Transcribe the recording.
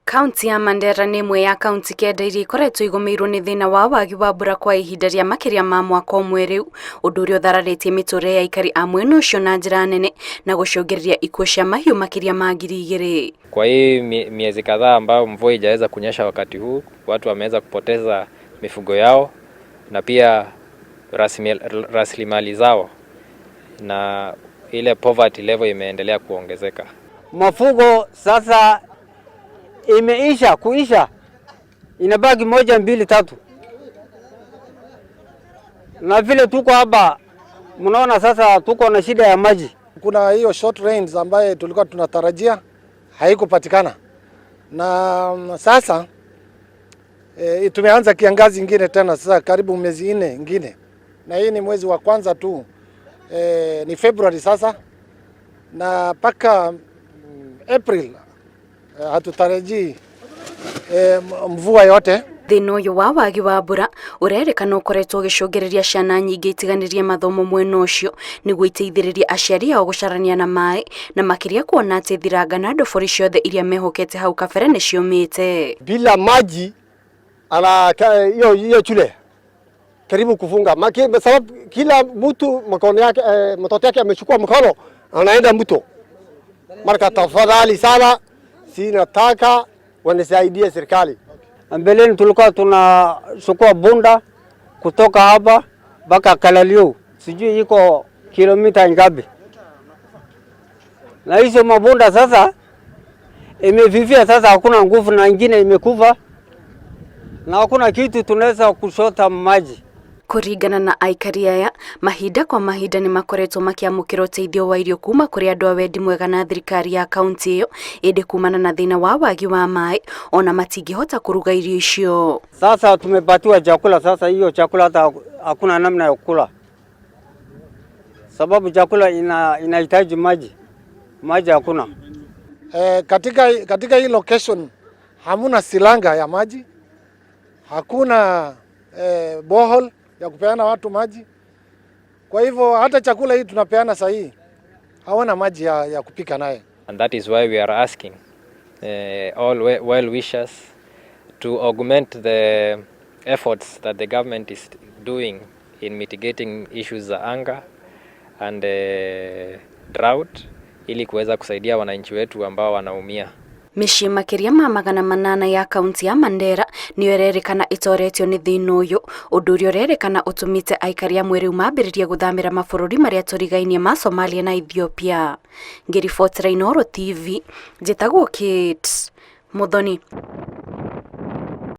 Kaunti ya Mandera nĩ ĩmwe ya kaunti 9 iria ikoretwo igũmĩirwo nĩ thĩna wa wagi wa mbura kwa ihinda rĩa makĩria ma mwaka ũmwe rĩu, ũndũ ũrĩa ũthararĩtie mĩtũrĩre ya aikari a mwena ũcio na njĩra nene na gũcũngĩrĩria ikuũ cia mahiũ makĩria ma 2000. Kwa hii miezi kadhaa ambayo mvua haijaweza kunyesha wakati huu, watu wameweza kupoteza mifugo yao na pia rasilimali zao, na ile poverty level imeendelea kuongezeka. Mafugo sasa imeisha kuisha, inabaki moja, mbili, tatu, na vile tuko hapa, mnaona sasa tuko na shida ya maji. Kuna hiyo short rains ambaye tulikuwa tunatarajia haikupatikana, na sasa tumeanza kiangazi ingine tena sasa karibu miezi 4 ingine, na hii ni mwezi wa kwanza tu, ni February sasa, na mpaka April hatutarajii mvua yote. Thĩna ũyũ wa wagi wa mbura ũrerĩkana ũkoretwo ũgĩcũngĩrĩria ciana nyingĩ itiganĩrie mathomo mwena ũcio nĩguo iteithĩrĩrie aciari ao gũcarania na maĩ, na makĩria kuona atĩ thiranga na ndobori ciothe iria mehokete hau kabere nĩ ciũmĩte. Bila maji ana hiyo hiyo shule karibu kufunga Maki, sababu kila mtu mkono yake mtoto yake amechukua mkono anaenda mto. Marka tafadhali sana, sinataka wanisaidie serikali. Mbeleni tulikuwa tunachukua bunda kutoka hapa mpaka Kalalio, sijui iko kilomita ngapi, na hizo mabunda sasa imevivia, sasa hakuna nguvu, na ingine imekufa na hakuna kitu tunaweza kushota maji. Kũringana na aikari aya, mahinda kwa mahinda nĩ makoretwo makĩamũkĩra ũteithio wa irio kuma kũrĩ andũ a wendi mwega na thirikari ya kaunti ĩyo, ĩndĩ kumana na thĩna wa wagi wa maĩ ona matingĩhota kũruga irio icio. Sasa tumepatiwa chakula, sasa hiyo chakula hata hakuna namna ya kula, sababu chakula inahitaji maji, maji hakuna. Katika hii location hamuna silanga ya maji, hakuna borehole ya kupeana watu maji. Kwa hivyo hata chakula hii tunapeana saa hii hawana maji ya kupika naye. And that is why we are asking all well wishers to augment the efforts that the government is doing in mitigating issues za hunger and drought ili kuweza kusaidia wananchi wetu ambao wanaumia. Mĩciĩ makĩria ma 800 ya kaunti ya Mandera nĩyo ĩrerĩkana ĩtoretio nĩ thĩna ũyũ, ũndũ ũrĩa ũrerĩkana ũtũmĩte aikari amwe rĩu mambĩrĩrie gũthamĩra mabũrũri marĩa tũrigainie ma Somalia na Ethiopia. Ngĩribotera Inooro TV, njĩtagwo Kate Muthoni.